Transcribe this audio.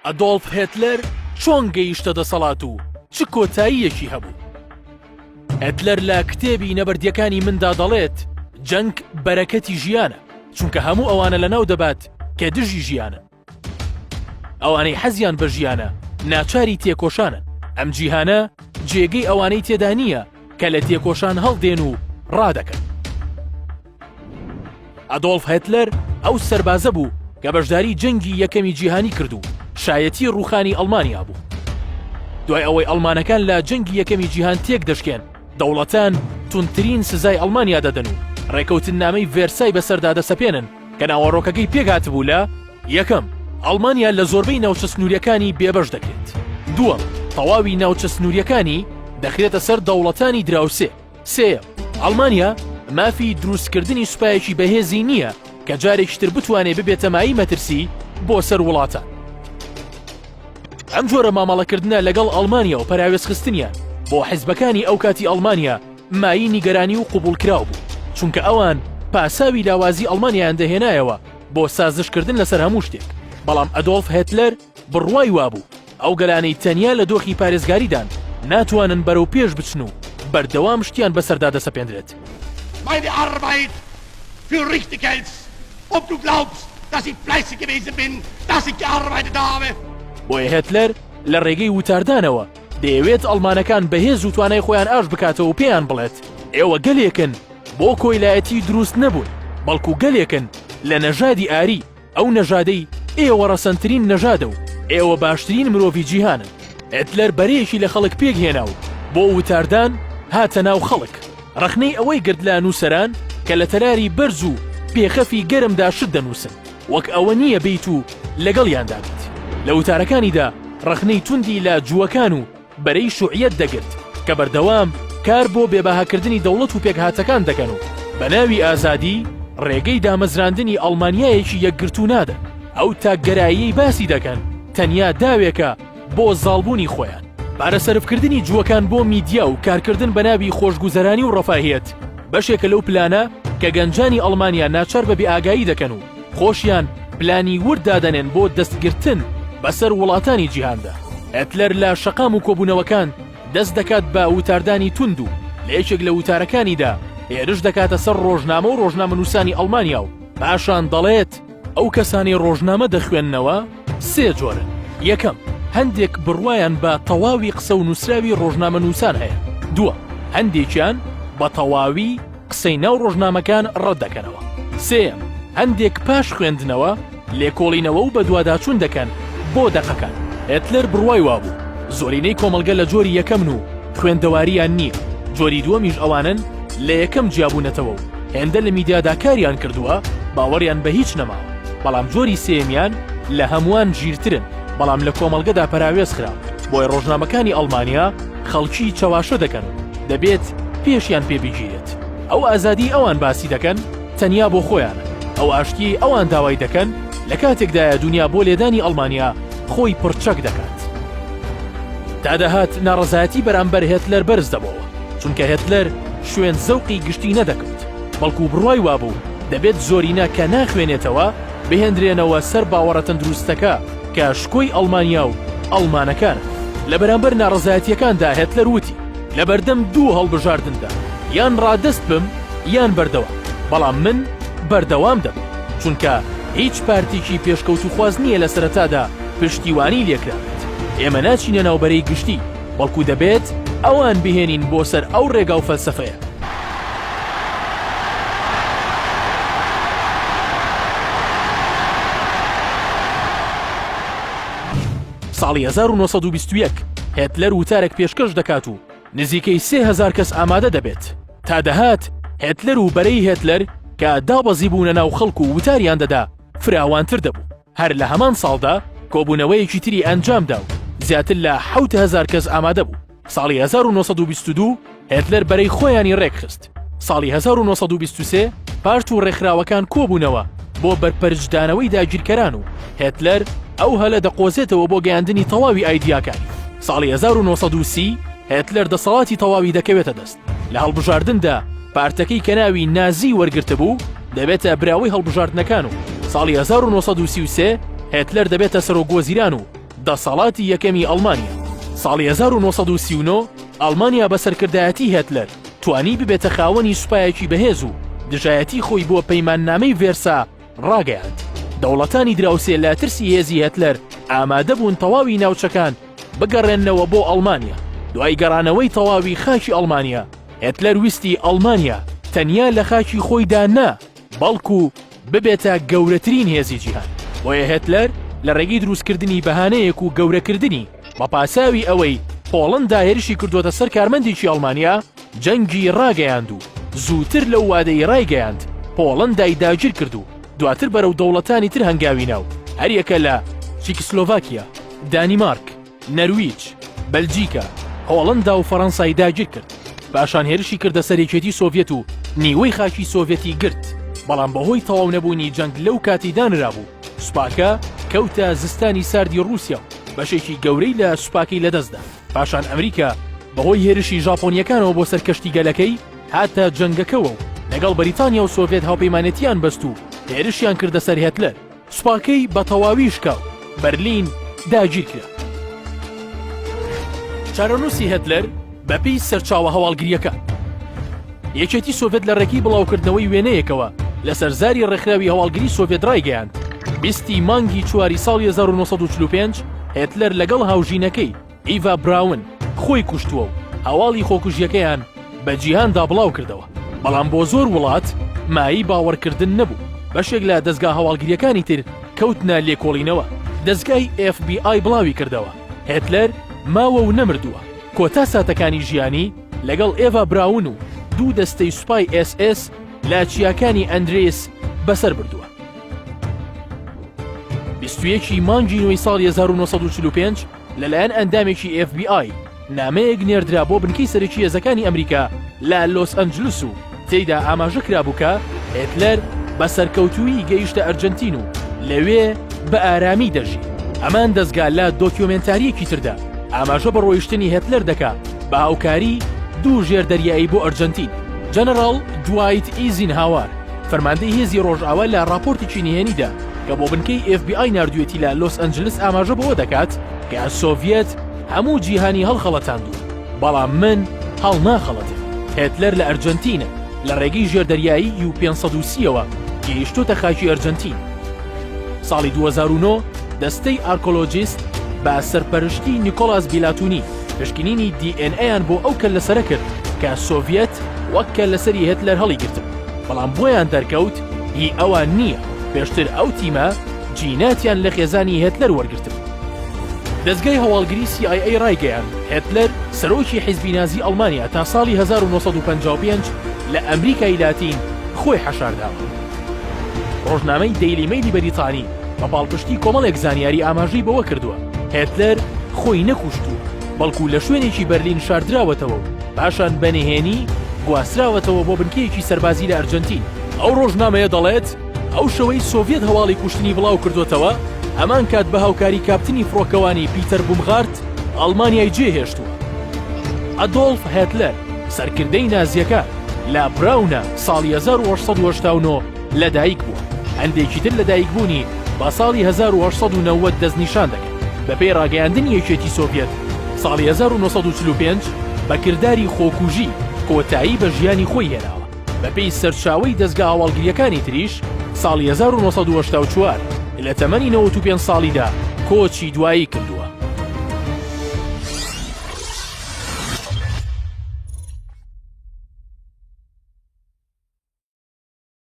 ئەدۆڵف هێتلەر چۆن گەیشتە دەسەڵات و چ کۆتاییەکی هەبوو؟ هێتلەر لە کتێبی نەبەردییەکانی مندا دەڵێت، جەنگ بەرەکەتی ژیانە، چونکە هەموو ئەوانە لەناو دەبات کە دژی ژیانن. ئەوانەی حەزیان بە ژیانە ناچاری تێکۆشانن. ئەم جیهانە جێگەی ئەوانەی تێدا نییە کە لە تێکۆشان هەڵدێن و ڕادەکەن. ئەدۆڵف هێتلەر ئەو سەربازە بوو کە بەشداری جەنگی یەکەمی جیهانی کرد و شایەتی ڕووخانی ئەڵمانیا بوو. دوای ئەوەی ئەڵمانەکان لە جەنگی یەکەمی جیهان تێک دەشکێن، دەوڵەتان توندترین سزای ئەڵمانیا دەدەن و ڕێکەوتننامەی ڤێرسای بەسەردا دەسەپێنن کە ناوەڕۆکەکەی پێکهاتبوو لە، یەکەم، ئەڵمانیا لە زۆربەی ناوچە سنوورییەکانی بێبەش دەکرێت. دووەم، تەواوی ناوچە سنوورییەکانی دەخرێتە سەر دەوڵەتانی دراوسێ. سێیەم، ئەڵمانیا مافی دروستکردنی سوپایەکی بەهێزی نییە کە جارێکی تر بتوانێ ببێتە مایەی مەترسی بۆ سەر وڵاتان. ئەم جۆرە مامەڵەکردنە لەگەڵ ئەڵمانیا و پەراوێزخستنیان بۆ حزبەکانی ئەوکاتی ئەڵمانیا مایەی نیگەرانی و قبوڵکراو بوو، چونکە ئەوان پاساوی لاوازی ئەڵمانیایان دەهێنایەوە بۆ سازشکردن لەسەر هەموو شتێک، بەڵام ئەدۆڵف هێتلەر بڕوای وابوو ئەو گەلانەی تەنیا لە دۆخی پارێزگاریدان ناتوانن بەرەو پێش بچن و بەردەوام شتیان بەسەردا دەسەپێندرێت. Meine Arbeit für richtig hältst, ob du glaubst, dass ich fleißig gewesen bin, dass ich gearbeitet habe. بۆیە هێتلەر لە ڕێگەی وتاردانەوە دەیەوێت ئەڵمانەکان بە هێز و توانای خۆیان ئاش بکاتەوە و پێیان بڵێت ئێوە گەلێکن بۆ کۆیلایەتی دروست نەبوون، بەڵکو گەلێکن لە نەژادی ئاری، ئەو نەژادەی ئێوە ڕەسەنترین نەژادە و ئێوە باشترین مرۆڤی جیهانن. هێتلەر بەرەیەکی لە خەڵک پێکهێنا و بۆ وتاردان هاتە ناو خەڵک. ڕەخنەی ئەوەی گرت لە نووسەران کە لە تەلاری بەرز و پێخەفی گەرمدا شت دەنووسن، وەک ئەوە نییە بێیت و لەگەڵیاندا بیت. لە وتارەکانیدا ڕەخنەی توندی لە جووەکان و بەرەی شوعیەت دەگرت کە بەردەوام کار بۆ بێبەهاکردنی دەوڵەت و پێکهاتەکان دەکەن و بە ناوی ئازادی ڕێگەی دامەزراندنی ئەڵمانیایەکی یەکگرتوو نادەن. ئەو تاکگەراییەی باسی دەکەن تەنیا داوێکە بۆ زاڵبوونی خۆیان. پارە سەرفکردنی جووەکان بۆ میدیا و کارکردن بە ناوی خۆشگوزەرانی و ڕەفاهیەت بەشێکە لەو پلانە کە گەنجانی ئەڵمانیا ناچار بە بێئاگایی دەکەن و خۆشیان پلانی ورد دادەنێن بۆ دەستگرتن بەسەر وڵاتانی جیهاندا. هێتلەر لە شەقام و کۆبوونەوەکان دەست دەکات بە وتاردانی توند و لە یەکێک لە وتارەکانیدا هێرش دەکاتە سەر ڕۆژنامە و ڕۆژنامەنووسانی ئەڵمانیا و پاشان دەڵێت، ئەو کەسانەی ڕۆژنامە دەخوێننەوە سێ جۆرن، یەکەم، هەندێک بڕوایان بە تەواوی قسە و نووسراوی ڕۆژنامەنووسان هەیە، دووەم، هەندێکیان بە تەواوی قسەی ناو ڕۆژنامەکان ڕەت دەکەنەوە. سێیەم، هەندێک پاش خوێندنەوە، لێکۆڵینەوە و بەدواداچوون دەکەن بۆ دەقەکان. هێتلەر بڕوای وابوو زۆرینەی کۆمەڵگە لە جۆری یەکەمن و خوێندەوارییان نییە، جۆری دووەمیش ئەوانەن لە یەکەم جیابوونەتەوە و هێندە لە میدیادا کاریان کردووە باوەڕیان بە هیچ نەماوە، بەڵام جۆری سێیەمیان لە هەمووان ژیرترن بەڵام لە کۆمەڵگەدا پەراوێز خراون، بۆیە ڕۆژنامەکانی ئەڵمانیا خەڵکی چەواشە دەکەن و دەبێت پێشیان پێ بگیرێت. ئەو ئازادیی ئەوان باسی دەکەن تەنیا بۆ خۆیانە، ئەو ئاشتییەی ئەوان داوای دەکەن لە کاتێکدایە دونیا بۆ لێدانی ئەڵمانیا خۆی پڕچەک دەکات. تا دەهات ناڕەزایەتی بەرامبەر هێتلەر بەرز دەبۆوە، چونکە هێتلەر شوێن زەوقی گشتی نەدەکەوت، بەڵکو بڕوای وابوو دەبێت زۆرینە کە ناخوێنێتەوە بهێندرێنەوە سەر باوەڕە تەندروستەکە کە شکۆی ئەڵمانیا و ئەڵمانەکانە. لە بەرامبەر ناڕەزایەتییەکاندا هێتلەر وتی، لەبەردەم دوو هەڵبژاردندا، یان ڕادەست بم یان بەردەوام، بەڵام من بەردەوام دەبم، چونکە هیچ پارتێکی پێشکەوتووخواز نییە لە سەرەتادا پشتیوانی لێکرابێت. ئێمە ناچینە ناو بەرەی گشتی، بەڵکو دەبێت ئەوان بهێنین بۆ سەر ئەو ڕێگا و فەلسەفەیە. ساڵی 1921 هێتلەر وتارێک پێشکەش دەکات و نزیکەی 3000 کەس ئامادە دەبێت. تا دەهات هێتلەر و بەرەی هێتلەر کە دابەزیبوونە ناو خەڵک و وتاریان دەدا فراوانتر دەبوو. هەر لە هەمان ساڵدا کۆبوونەوەیەکی تری ئەنجامدا و زیاتر لە 7000 کەس ئامادە بوو. ساڵی 1922 هێتلەر بەرەی خۆیانی ڕێکخست. ساڵی 1923 پارت و ڕێکخراوەکان کۆبوونەوە بۆ بەرپەرچدانەوەی داگیرکەران و هێتلەر ئەو هەلە دەقۆزێتەوە بۆ گەیاندنی تەواوی ئایدیاکانی. ساڵی 1930 هێتلەر دەسەڵاتی تەواوی دەکەوێتە دەست. لە هەڵبژاردندا پارتەکەی کە ناوی نازی وەرگرتبوو دەبێتە براوەی هەڵبژاردنەکان و ساڵی 1933 هێتلەر دەبێتە سەرۆکوەزیران و. دەسەڵاتی یەکەمی ئەڵمانیا. ساڵی 1939 ئەڵمانیا بە سەرکردایەتی هێتلەر توانی ببێتە خاوەنی سوپایەکی بەهێز و دژایەتی خۆی بۆ پەیماننامەی ڤێرسا ڕاگەیاند. دەوڵەتانی دراوسێ لە ترسی هێزی هێتلەر ئامادەبوون تەواوی ناوچەکان بگەڕێننەوە بۆ ئەڵمانیا. دوای گەڕانەوەی تەواوی خاکی ئەڵمانیا، هێتلەر ویستی ئەڵمانیا تەنیا لە خاکی خۆیدا نا، بەڵکو ببێتە گەورەترین هێزی جیهان. بۆیە هێتلەر لە ڕێگەی دروستکردنی بەهانەیەک و گەورەکردنی بە پاساوی ئەوەی پۆڵەندا هێرشی کردووەتە سەر کارمەندێکی ئەڵمانیا، جەنگی ڕاگەیاند و زووتر لەو وادەی ڕایگەیاند پۆڵەندای داگیرکرد و دواتر بەرەو دەوڵەتانی تر هەنگاوی نا و هەریەکە لە چیکسلۆڤاکیا، دانیمارک، نەرویج، بەلجیکا، هۆڵەندا و فەڕەنسای داگیرکرد. پاشان هێرشی کردە سەر یەکێتی سۆڤیەت و نیوەی خاکی سۆڤیەتی گرت، بەڵام بەهۆی تەواو نەبوونی جەنگ لەو کاتی دانرابوو، سوپاکە کەوتە زستانی ساردی ڕووسیا و بەشێکی گەورەی لە سوپاکەی لەدەستدا. پاشان ئەمریکا بەهۆی هێرشی ژاپۆنییەکانەوە بۆ سەر کەشتیگەلەکەی هاتە جەنگەکەوە و لەگەڵ بەریتانیا و سۆڤێت هاوپەیمانێتییان بەست و هێرشیان کردە سەر هێتلەر. سوپاکەی بە تەواوی شکا و بەرلین داگیرکرا. چارەنووسی هێتلەر بەپێی سەرچاوە هەواڵگرییەکان. یەکێتی سۆڤێت لە ڕێگەی بڵاوکردنەوەی وێنەیەکەوە لەسەر زاری ڕێکخراوی هەواڵگری سۆڤێت ڕایگەیاند، 20 ی مانگی چواری ساڵی 1945 هێتلەر لەگەڵ هاوژینەکەی، ئیڤا براون، خۆی کوشتووە و هەواڵی خۆکوژییەکەیان بە جیهاندا بڵاوکردەوە، بەڵام بۆ زۆر وڵات مایەی باوەڕکردن نەبوو، بەشێک لە دەزگا هەواڵگرییەکانی تر کەوتنە لێکۆڵینەوە. دەزگای ئێف بی ئای بڵاویکردەوە، هێتلەر ماوە و نەمردووە، کۆتا ساتەکانی ژیانی لەگەڵ ئێڤا براون و دوو دەستەی سوپای ئێس ئێس لە چیاکانی ئەندرێس بەسەر بردووە. 21 ی مانگی نۆی ساڵی 1945 لەلایەن ئەندامێکی ئێف بی ئای نامەیەک نێردرا بۆ بنکەی سەرەکی هێزەکانی ئەمریکا لە لۆس ئەنجلس و تێیدا ئاماژە کرابوو کە هێتلەر بە سەرکەوتوویی گەیشتە ئەرجەنتین و لەوێ بە ئارامی دەژی. هەمان دەزگا لە دۆکیۆمێنتارییەکی تردا ئاماژە بە ڕۆیشتنی هێتلەر دەکا بە هاوکاری دوو ژێردەریایی بۆ ئەرجەنتین. جەنەڕاڵ دوایت ئیزینهاوار، فەرماندەی هێزی ڕۆژئاوا لە ڕاپۆرتێکی نهێنیدا کە بۆ بنکەی ئێف بی ئای ناردوویەتی لە لۆس ئەنجلس ئاماژە بەوە دەکات کە سۆڤیەت هەموو جیهانی هەڵخەڵەتاندووە، بەڵام من هەڵناخەڵەتێم. هێتلەر لە ئەرجەنتینە، لە ڕێگەی ژێردەریایی یو 530 ەوە گەیشتۆتە خاکی ئەرجەنتین. ساڵی 2009 دەستەی ئارکۆلۆجیست بە سەرپەرشتی نیکۆلاس بیلاتونی پشکنینی دی ئێن ئەیان بۆ ئەو کەللەسەرە کرد کە سۆڤیەت وەک کەللەسەری هێتلەر هەڵیگرتبوو، بەڵام بۆیان دەرکەوت هی ئەوان نییە، پێشتر ئەو تیمە جیناتیان لە خێزانی هێتلەر وەرگرتبوو. دەزگای هەواڵگری سی ئای ئەی ڕایگەیاند، هێتلەر سەرۆکی حیزبی نازی ئەڵمانیا تا ساڵی 1955 لە ئەمریکای لاتین خۆی حەشارداوە. ڕۆژنامەی دەیلی مەیلی بەریتانی بە پاڵپشتی کۆمەڵێک زانیاری ئاماژەی بەوە کردووە، هێتلەر خۆی نەکوشتووە، بەڵکو لە شوێنێکی بەرلین شاردراوەتەوە و پاشان بە نهێنی گواستراوەتەوە بۆ بنکەیەکی سەربازی لە ئەرجەنتین. ئەو ڕۆژنامەیە دەڵێت، ئەو شەوەی سۆڤیەت هەواڵی کوشتنی بڵاوکردۆتەوە، هەمان کات بە هاوکاری کاپتنی فڕۆکەوانی پیتەر بومغارت ئەڵمانیای جێهێشتووە. ئەدۆڵف هێتلەر، سەرکردەی نازییەکان، لە براونە ساڵی 1889 لەدایک بووە، هەندێکی تر لەدایکبوونی بە ساڵی 1890 دەستنیشان دەکەن. بەپێی ڕاگەیاندنی یەکێتی سۆڤیەت، ساڵی 1945 بە کرداری خۆکوژی کۆتایی بە ژیانی خۆی هێناوە. بەپێی سەرچاوەی دەزگا هەواڵگرییەکانی تریش، ساڵی 1984 لە تەمەنی 95 ساڵیدا کۆچی دوایی کردووە.